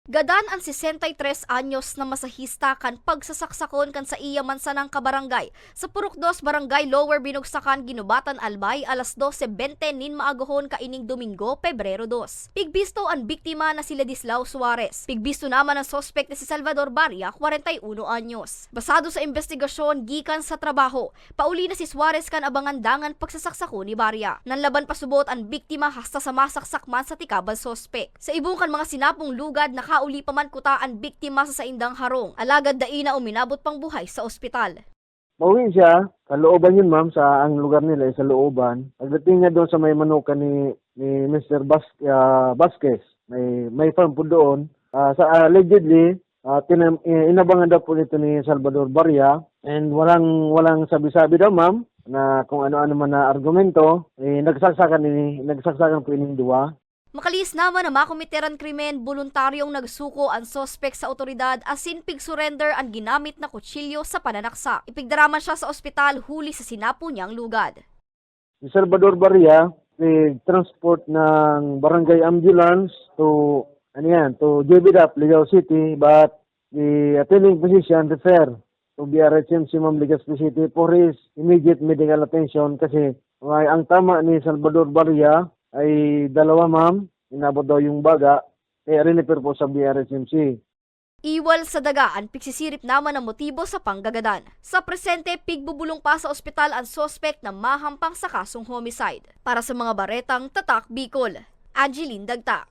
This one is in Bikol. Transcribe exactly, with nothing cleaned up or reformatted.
Gadan an sesenta y tres anyos na masahista kan pagsasaksakon kan saiya man sanang kabarangay sa Purok dos, Barangay Lower Binugsakan, Guinobatan, Albay, alas dose bente nin maagahon kaining Domingo, Pebrero dos. Pigbisto an biktima na si Ladislao Suarez. Pigbisto naman an suspek na si Salvador Baria, kwarenta y uno anyos. Basado sa imbestigasyon gikan sa trabaho, pauli na si Suarez kan abangan dangan pagsasaksakon ni Baria. Nanlaban pasubot an biktima hasta sa masaksak man sa tikab an suspek. Sa ibong kan mga sinapong lugad, nakauli pa man kuta an biktima sa saindang harong, alagad dai na uminabot pang buhay sa ospital. Pauwi siya, sa Looban yun, ma'am, sa, ang lugar nila ay sa Looban. Pagdating niya doon sa may manukan ni, ni Mister Bas-, ah, Vasquez, may, may farm po doon. Ah, sa, allegedly, ah, tinam-, eh, inabangan daw po nito ni Salvador Baria, and walang, walang sabi-sabi daw, ma'am, na kung ano-ano man na argumento, eh, nagsaksakan ini, nagsaksakan po ining duwa. Makalihis naman na makomiteran krimen, boluntaryong nagsuko an suspek sa otoridad asin pig-surrender an ginamit na kutsilyo sa pananaksak. Ipigdaraman siya sa ospital huli sa sinapo niyang lugad. Si Salvador Baria, nag-transport ng barangay ambulance to, ano yan, to J B D A P, Ligao City, but the attending physician refer to B R H M C, ma'am, Legazpi City for his immediate medical attention kasi may, ang tama ni Salvador Baria ay dalawa, ma'am, inabot daw yung baga, kaya rinifer po sa B R H M C. Iwal sa daga an pigsisirip naman na motibo sa panggagadan. Sa presente, pigbubulong pa sa ospital an suspek na mahampang sa kasong homicide. Para sa mga baretang Tatak Bicol, Angeline Dagta.